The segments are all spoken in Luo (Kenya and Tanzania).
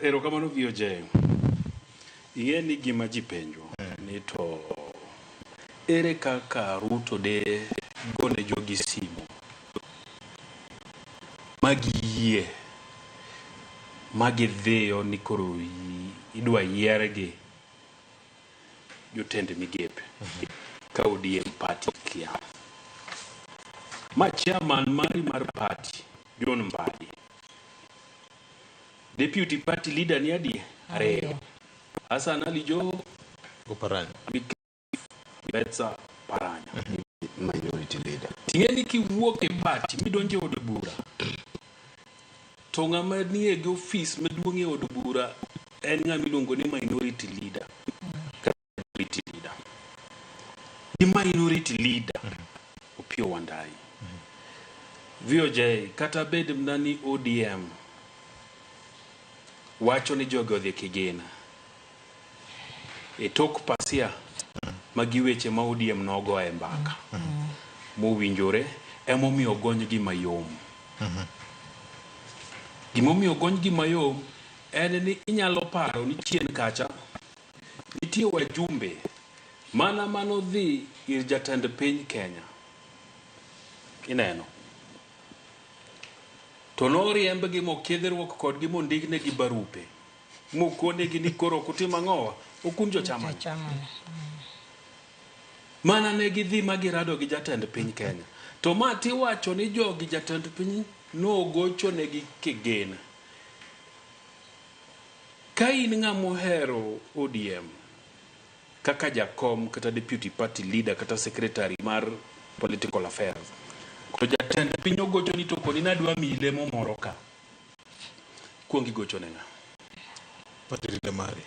Erokamano VOJ. Ing'e ni gima ji penjo ni to ere kaka Ruto de gone jogi simu ma giyie ma gidhiyo ni koro idwa yiergi jotend migepe ka ODM party kia. Ma chairman mari mar party John Mbadi. Deputy party leader ni adi? Ariyo. Hassan Ali Joho Oparanya. Betsa Paranya. Minority leader. Ting'e ni kiwuok e party midonjo e od bura to ng'ama nie gi ofis maduong' e od bura en ng'ama iluongo ni minority leader. Kata majority leader. Gi minority leader Opiyo Wandayi. VOJ kata bed mana ni ODM wacho ni jogi odhi Kigina. E tok pasia magi weche ma ODM nogo e mbaka mowinjore emomiyo ogonygi mayom. Gimomiyo ogonygi mayom en ni inyalo paro ni chien kacha nitie wajumbe mana manodhi ir jatend piny Kenya. Ineno. To noriembgi mokidhruok kodgi mondiknegi barupe. Mokonegi ni koro ok utim ang'owa, ok un jochamani. Jochamani. Mana ne gidhi ma girado gi jatend piny Kenya. To ma tiwacho ni jogi jatend piny nogochonegi kigin. Ka in ng'ama ohero ODM kaka jakom kata deputy party leader kata secretary mar political affairs to jatend piny ogochoni to koni nadwa miyi lemo moro ka. Kuong igochone ng'a? Party leader mari.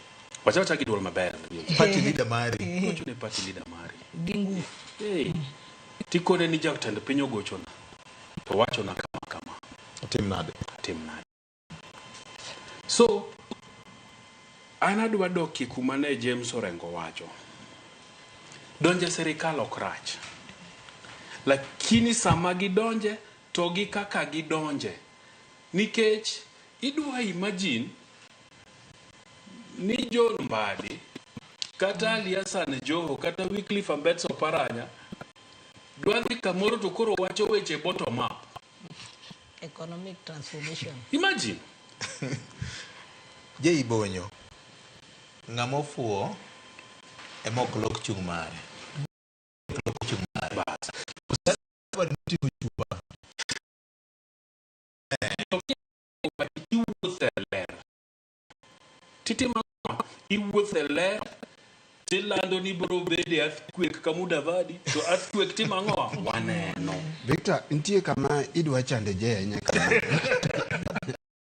Wacha wacha gi duol maber. Party leader mari. Gochone party leader mari. Gi nguvu. Hey. Tikone ni jatend piny ogochona to wachona kama kama. Otim nade? Atim nade? So, an adwa dokie kuma ne James Orengo wacho. Donje sirikal ok rach. Lakini sama gidonje to gi kaka gidonje. Nikech idwa imagine ni John Mbadi kata Ali Hassan Joho kata Wycliffe Ambetsa Oparanya dwa dhi kamoro to koro wacho weche bottom up. Economic transformation. Imagine. Jay Bonyo, ng'ama ofuwo ema ok lok chung' mare. Ok lok chung' mare. Bas. Oting'o chupa. Iwuotho e ler. Titimo ang'o? Iwuotho e ler tilando ni biro bedo e earthquake ka Mudavadi to earthquake timo ang'o? Waneno. Victor, nitie kama idwa chande je ahinya kama.